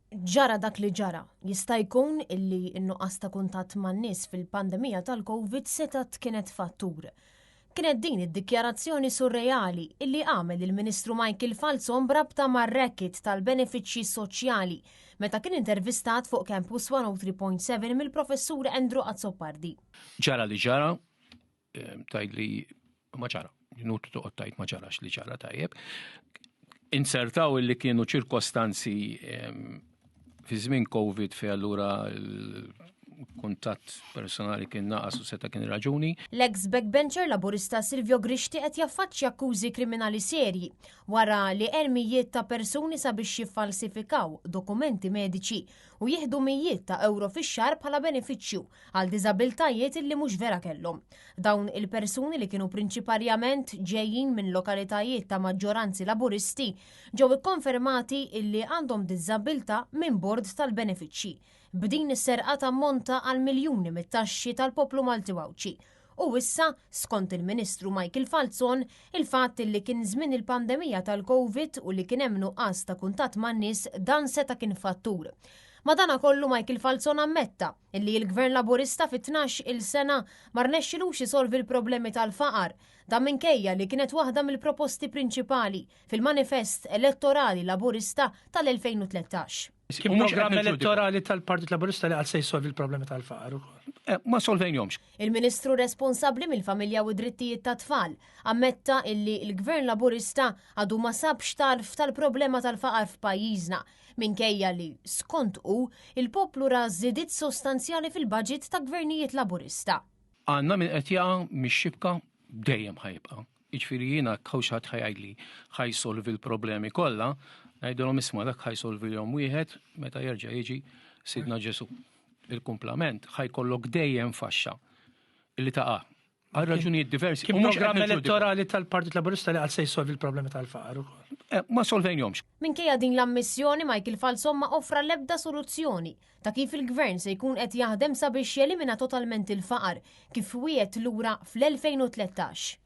Ġara dak li ġara. Jista' jkun illi n-nuqqas ta' kuntatt man-nies fil-pandemija tal-Covid setgħet kienet fattur. Kienet din id-dikjarazzjoni surreali illi għamel il-Ministru Michael Falzon b'rabta mar-racket tal-benefiċċji soċjali meta kien intervistat fuq Campus 103.7 mill-Professur Andrew Azzopardi. Ġara li ġara, tgħidli ma ġara, inutli toqgħod tgħid ma ġarax li ġara tajjeb. Insertaw illi kienu ċirkostanzi fi żmien Covid fi allura l-kuntatt personali kien naqas u seta' kien raġuni. L-eks backbencher Laburista Silvio Grixti qed jaffaċċja akkużi kriminali serji wara li għen mijiet ta' persuni sabiex jiffalsifikaw dokumenti mediċi u jieħdu mijiet ta' ewro fix-xahar bħala benefiċċju għal diżabiltajiet illi mhux vera kellhom. Dawn il-persuni li kienu prinċiparjament ġejjin minn lokalitajiet ta' maġġoranzi Laburisti ġew ikkonfermati illi għandhom diżabilta minn bord tal-benefiċċji. B'din is-serqa tammonta għal miljuni mit-taxxi tal-poplu Malti u Għawdxi. U issa, skont il-Ministru Michael Falzon, il-fatt li kien żmien il-pandemija tal-Covid u li kien hemm nuqqas ta' kuntatt man-nies dan seta' kien fattur. Madanakollu Michael Falzon ammetta illi l-Gvern Laburista fi 12 il sena ma rnexxilux isolvi l-problemi tal-faqar, dan minkejja li kienet waħda mill-proposti prinċipali fil-manifest elettorali Laburista tal-2013. Kien programm elettorali tal-Partit Laburista li qal se jsolvi l-problemi tal-faqar ukoll. Eh, ma solvejnjomx. Il-Ministru responsabbli mill-familja u d-drittijiet tat-tfal ammetta illi l-Gvern Laburista għadu ma sabx tarf tal-problema tal-faqar f'pajjiżna minkejja li, skont hu, il-poplu ra żidiet sostanzjali fil-baġit ta' gvernijiet Laburista. Għandna min qed jaqa' mix-xibka dejjem ħa jibqa'. Jiġifieri jiena jekk hawn xi ħadd ħa jgħidli ħa jsolvi l-problemi kollha, ngħidilhom isma' dak ħa jsolvilhom wieħed meta jerġa' jiġi Sidna Ġesù. Il-kumplament ħa jkollok dejjem faxxa li taqa' Għal raġunijiet diversi. Kien programm elettorali tal-Partit Laburista li qal se jsolvi l-problemi tal-faqar ukoll. Eh, ma solvejnjomx. Minkejja din l-ammissjoni, Michael Falzon ma offra l-ebda soluzzjoni ta' kif il-gvern se jkun qed jaħdem sabiex jelimina totalment il-faqar kif wiegħed lura fl-2013.